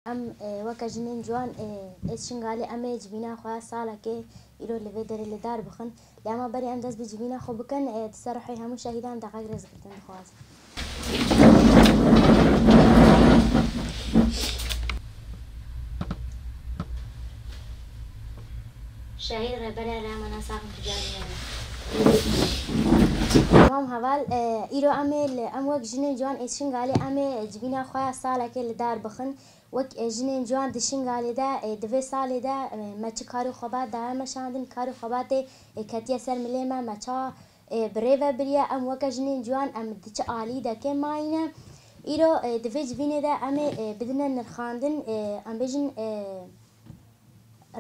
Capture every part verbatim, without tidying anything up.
Em, e, weke jinên ciwan, e, ê Şingalê em ê civîna xwe ya salekê îro li vê derê li dar bixin. Lê ema berê em dest bi civîna xwe bikin, e, di ser ruhê hemû şehîdan deqek rêzgirtin dixwazin. Şehîd Rêber Eremana saxin tu carî hene. Tamam heval, e, îro em ê li, em wek jinên ciwan ê Şingalê em ê civîna xwe ya salekê li dar bixin. Wek, e, jinên ciwan di Şingalê de, e, di vê salê de, e, me çi kar û xebat daye meşandin, kar û xebatê, e, ketiye ser milê me, me ça, e, bi rê ve biriye. Em weke jinên ciwan em di çi alî de kêm mayîne. Îro, e, di vê civînê de em ê, e, bidine nirxandin, e, em bêjin, e,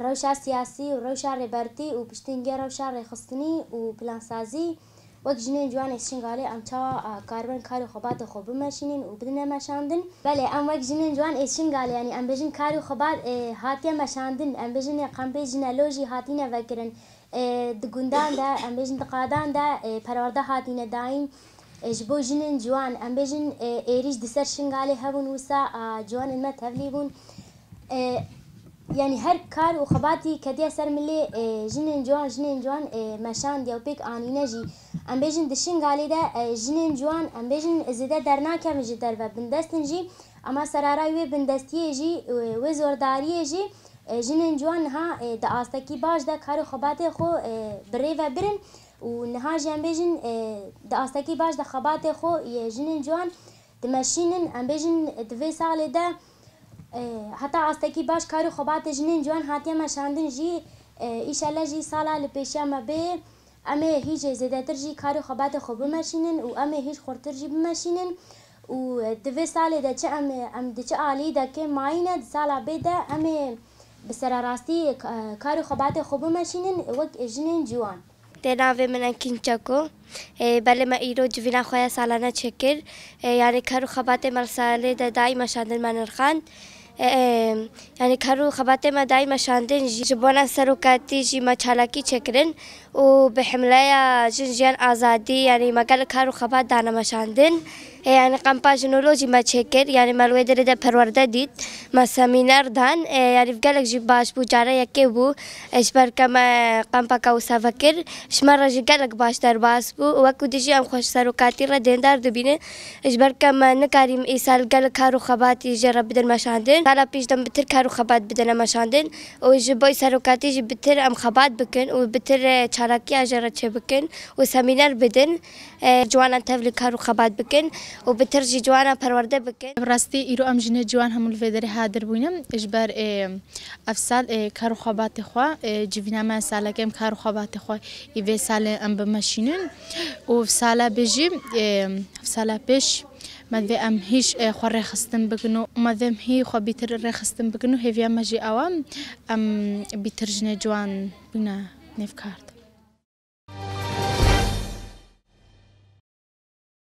rewşa siyasî û rewşa rêbertî û piştî hingê rewşa rêxistinî û plansazî, wek jinên ciwan ê Şingalê em çawa, a, karibin kar û xebatê xwe bimeşînin û bidine meşandin. Belê, em wek jinên ciwan ê Şingalê, yanî em bêjin kar û xebat, e, hatiye meşandin, em bêjin ê kampê jinelo jî hatîne vekirin. E, di gundan de, em bêjin di qadan de, e, perwerde hatîne dayîn. E, ji bo jinên ciwan, em bêjin, e, êrîş di ser Şingalê hebûn, wisa, a, ciwanên me tevlî bûn. E, yanî her kar û xebatî ketiye ser milê, e, jinên ciwan, jinên ciwan, e, meşandiye û pêk anîne jî. Em bêjin di Şingalê de, e, jinên ciwan, em bêjin zêde dernakevin ji derve, bindest in jî, ama serarayî wê bindestiyê jî, e, wê zordariyê jî, e, jinên ciwan niha, e, di astekî baş de kar û xebatê xwe, e, bi rê ve birin û niha jî em bêjin, e, di astekî baş de xebatê xwe yê jinên ciwan dimeşînin. Em bêjin, e, di vê salê de, e, heta astekî baş kar û xebatê jinên ciwan hatiye meşandin jî, e, îşellah jî sala li pêşiya me bê. Em ê hîjê zêdetir jî kar û xebatê xwe bimeşînin û em ê hîj xurtir jî bimeşînin û, e, di vê salê de çi em, em di çi alî de kêm mayîne, di sala bê de em ê bi sererastî, e, kar û xebatê xwe bimeşînin wek jinên ciwan. Tê navê min Enkîn Çeko. E, belê me îro civîna xwe ya salane çêkir. E, yanî kar û xebatê me li salê de dayî meşandin me nirxand. E, e, yanî kar û xebatê me dayî meşandin jî ji bona serokatî jî me çalakî çêkirin û bi himleya Jin Jiyan Azadî, yanî me gelek kar û xebat dane meşandin. E, yanî kampa jinolojî me çêkir, yanî me li wê derê de perwerde dît, me semîner dan, e, yanî gelek jî baş bû, cara yekê bû, e, ji ber ke me kampeke wisa vekir, ji me re jî gelek baş derbas bû û wekî dî jî em xwe ji serokatî re dêndar dibînin. Ji ber ke me nikarîm îsal gelek kar û xebatî jê re bidin meşandin. Sala pêş de em bitir kar û xebat bidine meşandin û ji bo serokatî jî bitir em xebat bikin û bitir, e, çalakiya jê re çêbikin û semîner bidin, e, ciwanan tevlî kar û xebat bikin û bitir jî ciwanan perwerde bikin. Bi rastî îro em jinê ciwan hemû li vê derê hadir bûne. Ji ber, e, ev sal, e, kar û xebatê xwe, e, civîna me saleke em kar û xebatê xwe ê vê salê em bimeşînin û sala bê jî, e, sala pêş me divê em hîj, e, xwe rêxistin bikin û me divê em hî xwe bîtir rêxistin bikin û hêviya me jî ew e, em bîtir jinê ciwan bîne nêv kar de.